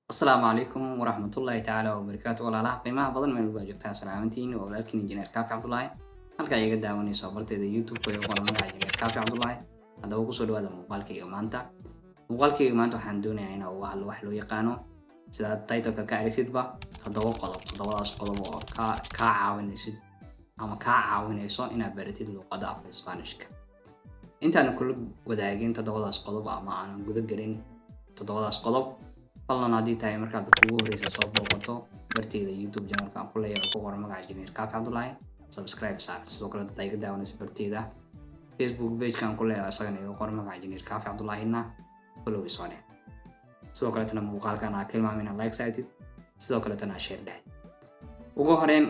Asalaamu calaykum waraxmatullaahi tacaala wabarakaatu. Walaalaha qiimaha badan, meel baa joogtaan, salaamantiin. Waa walaalkiin Injineer Kaafi Cabdullaahi. Halkaa iga daawanayso barteeda YouTube ee qoran magaca Injineer Kaafi Cabdullaahi. Haddaba kusoo dhawaada muuqaalkayga maanta. Muuqaalkayga maanta waxaan doonayaa inaan uga hadlo wax loo yaqaano, sidaad titleka ka aragtidba, toddoba qodob. Toddobadaas qodob oo kaa caawinaysid ama kaa caawinayso inaad baratid luuqadda afka Isbaanishka. Intaanan kula wadaagin toddobadaas qodob ama aanan guda gelin toddobadaas qodob, fadlan haddii tahay markaad kugu horeysa soo booqato barteyda YouTube channelka aan ku leeyahay oo ku qoran magaca Injineer Kaafi Cabdullaahi, subscribe saar. Sidoo kale dad iga daawanaysa barteyda Facebook pageka aan ku leeyahay, isagana iga qoran magaca Injineer Kaafi Cabdullaahina, follow isoo dheh. Sidoo kaletana muuqaalkan aa tilmaam inaad like saartid, sidoo kaletana aa share dheh. Ugu horeyn,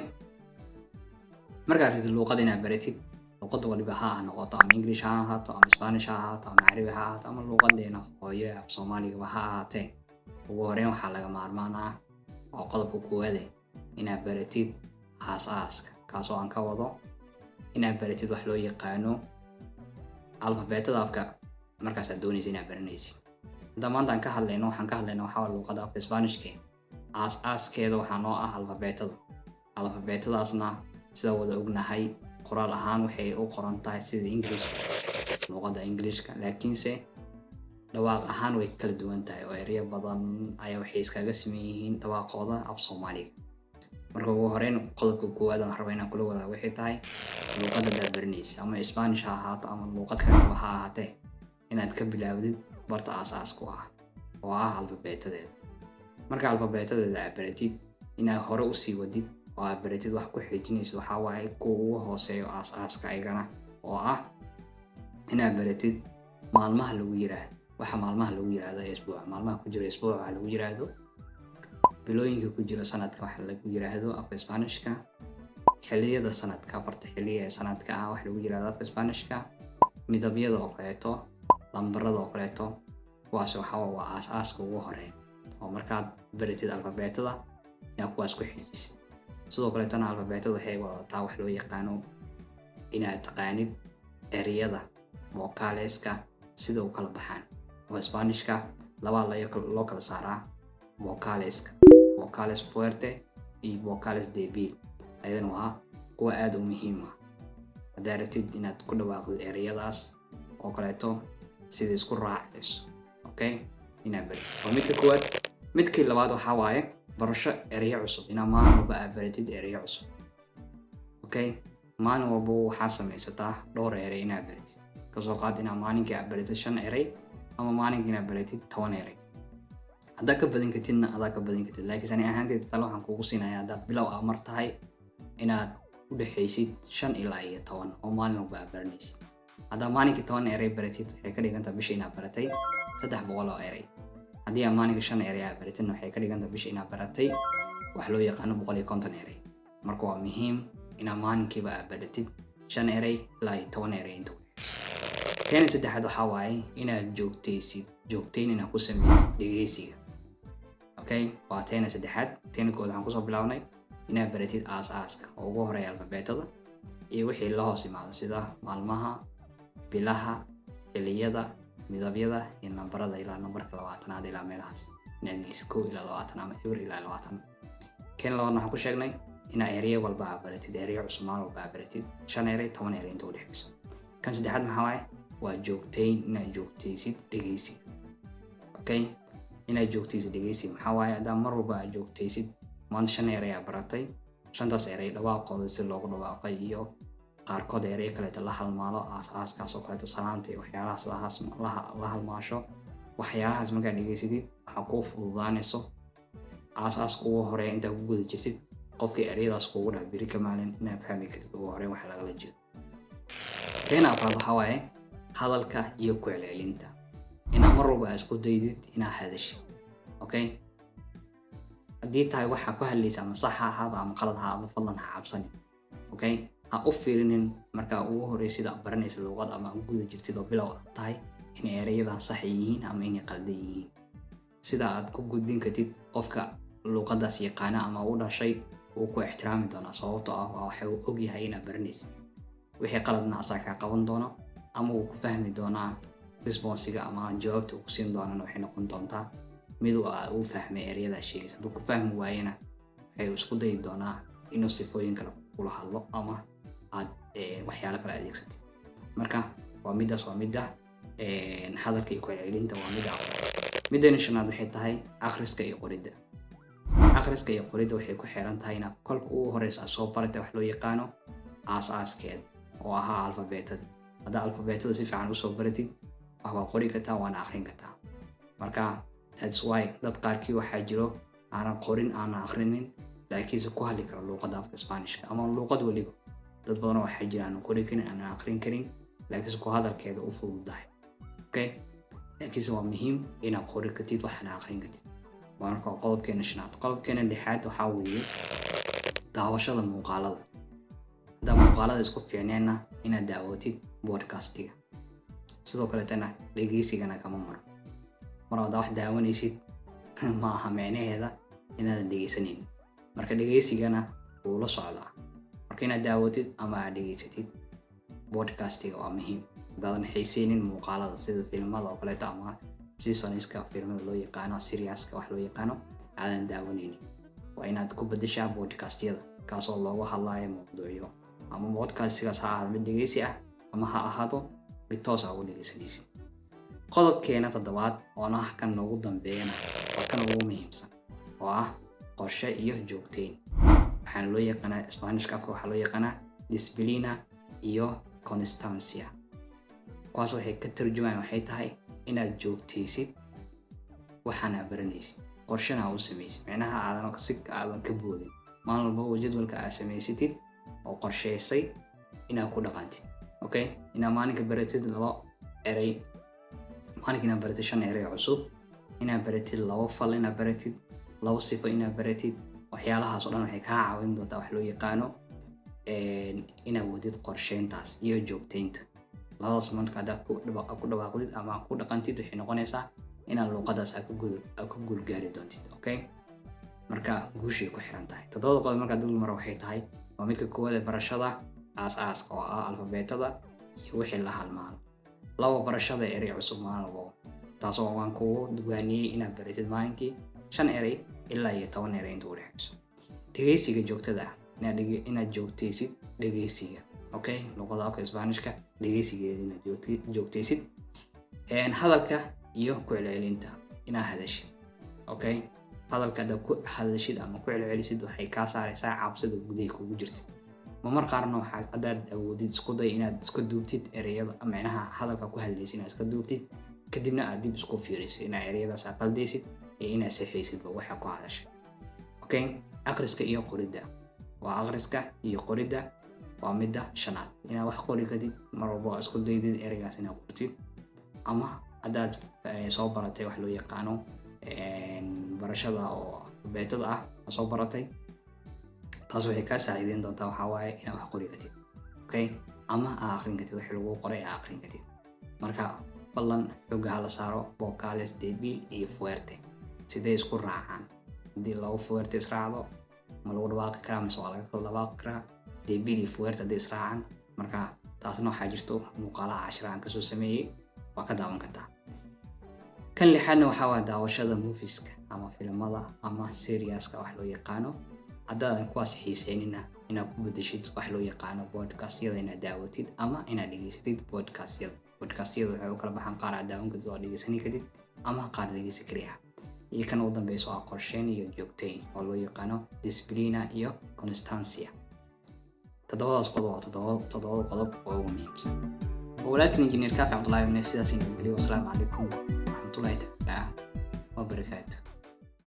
markaad rabtid luuqad inaad baratid, luuqad waliba ha noqoto, ama English ha ahaato, ama Spanish ha ahaato, ama Carabi ha ahaato, ama luuqadeena hooyo af Soomaaligaba ha ahaatee, ugu horeyn waxaa laga maarmaan ah oo qodobka koowaade inaad baratid aas-aaska, kaasoo aan ka wado inaad baratid wax loo yaqaano alfabeetada afka markaasaad doonaysa inaad baranaysid. Hadda maanta aan ka hadlayno, waxaan ka hadlayno waxaa waa luuqadda afka Isbaanishka. Aas-aaskeeda waxaa noo ah alfabeetada. Alfabeetadaasna, sida wada ognahay, qoraal ahaan waxay u qoran tahay sida Englishka, luuqadda Englishka, laakiinse dhawaaq ahaan way kala duwan tahay oo ereyo badan ayaa waxay iskaga siman yihiin dhawaaqooda af Soomaaliga. Marka ugu horeyn, qodobka koowaad aan raba inaan kula wadaago waxay tahay, luuqadda hadaad baranaysa, ama Spanish ha ahaato ama luuqad kaletaba ha ahaatee, inaad ka bilaawdid barta aas-aasku ah oo ah alfabeetadeeda. Marka alfabeetadeeda aad baratid, inaad hore usii wadid oo aad baratid wax ku xijinaysid waxaa waaye kuwa ugu hooseeyo aas-aaska ayagana, oo ah inaad baratid maalmaha lagu yiraahdo, waxa maalmaha lagu yiraahdo ee isbuuca, maalmaha ku jira isbuuca waxa lagu yiraahdo, bilooyinka ku jira sanadka waxa lagu yiraahdo afka Isbaanishka, xilliyada sanadka, afarta xilliya ee sanadka ah waxa lagu yiraahdo afka Isbaanishka, midabyada oo kaleeto, lambarada oo kaleeto. Kuwaas waxa waa aas-aaska ugu horeeya oo markaad baratid alfabeetada inaad kuwaas ku xijisid. Sidoo kaleetana alfabeetada waxay wadataa wax loo yaqaano inaad taqaanid ereyada vocaleska sida u kala baxaan. Oo Isbaanishka labaa loo kala saaraa vocaleska: vocales fuerte iyo vocales débil. Ayadana waa kuwa aada u muhiim ah haddaad rabtid inaad ku dhawaaqdid ereyadaas oo kaleeto sida isku raacayso. Okay, inaad baratid waa midka koowaad. Midkii labaad waxaa waaye barasho ereyo cusub, inaad maalin walba aad baratid ereyo cusub. Okay, maalin walba waxaa samaysataa dhowr erey inaad baratid. Kasoo qaad inaad maalinkii aad baratid shan erey ama maalinkii inaad baratid 10 erey. Haddaad ka badan kartidna, adaa ka badan kartid, laakiin ani ahaanteed tale waxaan kugu siinayaa, haddaad bilow ah mar tahay, inaad u dhexaysid 5 ilaa iyo 10 oo maalin walba aad baranaysid. Haddaad maalinkii 10 erey baratid, waxay ka dhigantaa bisha inaad baratay 300 oo erey. Haddii aad maalinka shan erey aad baratidna, waxay ka dhigantaa bisha inaad baratay wax loo yaqaano 150 erey. Marka waa muhiim inaad maalinkiiba aad baratid 5 erey ilaa iyo 10 erey inta u dhexeyso. Keena saddexaad waxaa waaye inaad joogtaysid, joogtayn inaad ku samaysid dhegeysiga. Okay, waa teena saddexaad. Teena kood waxaan kusoo bilaabnay inaad baratid aas-aaska oo ugu horeeya alfabeetada iyo wixii la hoos imaado, sida maalmaha, bilaha, xilliyada, midabyada iyo nambarada, ilaa nambarka 20aad, ilaa meelahaas inaad geysid, 1 ilaa 20 ama 0 ilaa 20. Keena labaadna waxaan ku sheegnay inaad ereyo walba aad baratid, ereyo cusub maalin walba aad baratid, shan erey, 10 erey inta u dhexeyso. Kan saddexaad maxaa waaye? Waa joogtayn, inaad joogtaysid dhegeysiga. Okay, inaad joogtaysid dhegeysiga maxaa waaye? Haddaa mar walba aad joogtaysid, maanta shan erey aa baratay, shantaas erey dhawaaqooda si loogu dhawaaqay iyo qaarkood erey kaleeta la halmaalo, aas-aaskaas oo kaleeto, salaanta iyo waxyaalahaas la halmaasho, waxyaalahaas markaad dhegeysatid, waxaa kuu fududaanayso aas-aaska ugu horeeya intaa ku guda jirtid, qofkii ereyadaas kuugu dhaha beri ka maalin inaad fahmi kartid ugu horeyn waxa lagala jeedo. Teena afraad waxaa waaye hadalka iyo ku celcelinta, inaad mar walba isku daydid inaad hadashid. Okay, haddii tahay waxaa ku hadlaysa ama sax ha ahaado ama qalad ha ahaado, fadlan ha cabsanin. Okay, ha u fiirinin markaa ugu horeysid aad baranaysa luuqad ama u guda jirtid oo bilow aad tahay inay ereyadan sax yihiin ama inay qaldan yihiin. Sida aad ku gudbin kartid, qofka luuqadaas yaqaana ama u dhashay wuu ku ixtiraami doonaa, sababtoo ah waa waxa uu ogyahay inaad baranaysid. Wixii qaladna asaa kaa qaban doono ama wuu ku fahmi doonaa. Responsega ama jawaabta uu ku siin doonana waxay noqon doontaa Mid uu fahmay ereyada sheegaysa. Hadduu ku fahmi waayena, waxay isku dayi doonaa inuu sifooyin kale kula hadlo ama aad waxyaalo kale adeegsatid. Marka waa midaas, waa midda hadalka iyo ku-celcelinta, waa midda. Midani shanaad waxay tahay akhriska iyo qoridda. Akhriska iyo qoridda waxay ku xiran tahay inaad kolka ugu horeysa aad soo baratay wax loo yaqaano aas-aaskeeda, oo ahaa alfabeetadii. Haddaa alfabeetada si fiican usoo baratid, wax waa qori kartaa, waana akhrin kartaa. Marka that's why dad qaarkii waxaa jiro aanan qorin, aanan akhrinin, laakiinse ku hadli kara luuqadda afka Isbaanishka ama luuqad weliba. Dad badan waxaa jira aanan qori karin, aanan akhrin karin, laakiinse ku hadalkeeda u fududahay. Okay, laakiinse waa muhiim inaad qori kartid, waxaana akhrin kartid. Waa marka qodobkeena shanaad. Qodobkeena lixaad waxaa weeye daawashada muuqaalada. Haddaa muuqaalada isku fiicneenna, inaad daawatid podcastiga. Sidoo kaleetana dhegeysigana kama maro. Mar haddaa wax daawanaysid, ma aha micnaheeda inaadan dhegeysaneyn. Marka dhegeysigana wuu la socdaa. Marka inaad daawatid ama aad dhegeysatid podcastiga waa muhiim, haddaadan xiiseynin muuqaalada, sida filmada oo kaleeto ama seasonska filmada loo yaqaano, serieska wax loo yaqaano aadan daawanaynin. Waa inaad ku bedeshaa podcastyada, kaasoo looga hadlayo mawduucyo, ama podcastigaas ha ahaado mid dhegeysi ah ama ha ahaado mid toos ah ugu dhegeysanaysid. Qodobkeena toddobaad, oona ah kan noogu dambeeyana, waa kan ugu muhiimsan, oo ah qorshe iyo joogteyn. Waxaana loo yaqaanaa Isbaanishka afka waxaa loo yaqaanaa disciplina iyo constancia. Kuwaas waxay ka tarjumayaan waxay tahay inaad joogtaysid waxaana baranaysid, qorshena ha u samaysid, micnaha aadan si aadan ka boodin. Maalin walba jadwalka aad samaysatid oo qorsheysay inaad ku dhaqantid. Okay, inaad maalinka baratid laba erey, maalinka inaad baratid shan erey cusub, inaad baratid labo fal, inaad baratid labo sifo, inaad baratid waxyaalahaas oo dhan, waxay kaa caawin doontaa wax loo yaqaano inaad wadid qorsheyntaas iyo joogteynta. Labadaas marka haddaad ku dhawaaqdid ama ku dhaqantid, waxay noqonaysaa inaad luuqadaas aad ku guulgaari doontid. Okay, marka guushay ku xiran tahay. Toddobada qodob markaa dul maro waxay tahay: waa midka koowaad ee barashada aas-aaska, oo ah alfabeetada iyo wixii la halmaalo. Labo, barashada erey cusub maalin walbaba, taasoo waan kugu duwaaniyey inaad baratid maalinkii shan erey ilaa iyo 10 erey inta u dhexeyso. Dhegeysiga joogtada ah, inaad joogtaysid dhegeysiga, okay, luqada afka Isbaanishka dhegeysigeeda inaad joogtaysid. Hadalka iyo ku celcelinta, inaad hadashid. Okay, hadalka haddaad ku hadashid ama ku celcelisid, waxay kaa saaraysaa cabsida gudaha kugu jirta. Mamar qaarna waxaa haddaad awoodid, isku day inaad iska duubtid ereyada, micnaha hadalka ku hadlaysid inaad iska duubtid, kadibna aad dib isku fiirisid inaad ereyadaas aad qaldaysid iyo inaad sixaysidba waxa ku hadashay. Okay, akhriska iyo qoridda, waa akhriska iyo qoridda waa midda shanaad. Inaad wax qori kadib mar walba waa isku daydid ereygaas inaad qortid, ama haddaad soo baratay wax loo yaqaano barashada oo alfabeetada ah soo baratay, taas waxay kaa saaciideyn doontaa waxaa waaye inaad wax qori kartid, okay, ama aa aqrin kartid wixii lagu qoray aa aqrin kartid. Marka fadlan xooga hala saaro vocales débil iyo fuerte, sidee isku raacaan? Haddii labo fuerte israacdo, ma lagu dhawaaqi karaa mise waa laga kala dhawaaqi karaa? Débil iyo fuerte hadday israacaan. Marka taasna waxaa jirto muuqaalaha cashira aan kasoo sameeyey, waa ka daawan kartaa. Kan lixaadna waxaa waa daawashada movieska ama filimada ama serieska wax loo yaqaano. Haddaadan kuwaas xiiseynina, inaad ku bedeshid wax loo yaqaano podcastyada, inaad daawatid ama inaad dhegeysatid podcastyada. Podcastyada waxay u kala baxaan qaar aad daawan kartid oo aad dhegeysani kartid ama qaar dhegeysi kaliya. Iyo kan ugu dambeyso waa qorsheyn iyo joogteyn, oo loo yaqaano disciplina iyo constancia. Toddobadaas qodob waa toddobada qodob oo ugu muhiimsan. Walaalkan Injineer Kaafi Cabdullaahi ibne, sidaas inuu geliyo. Wasalaamu calaykum waraxmatullaahi tacaala wabarakaatu.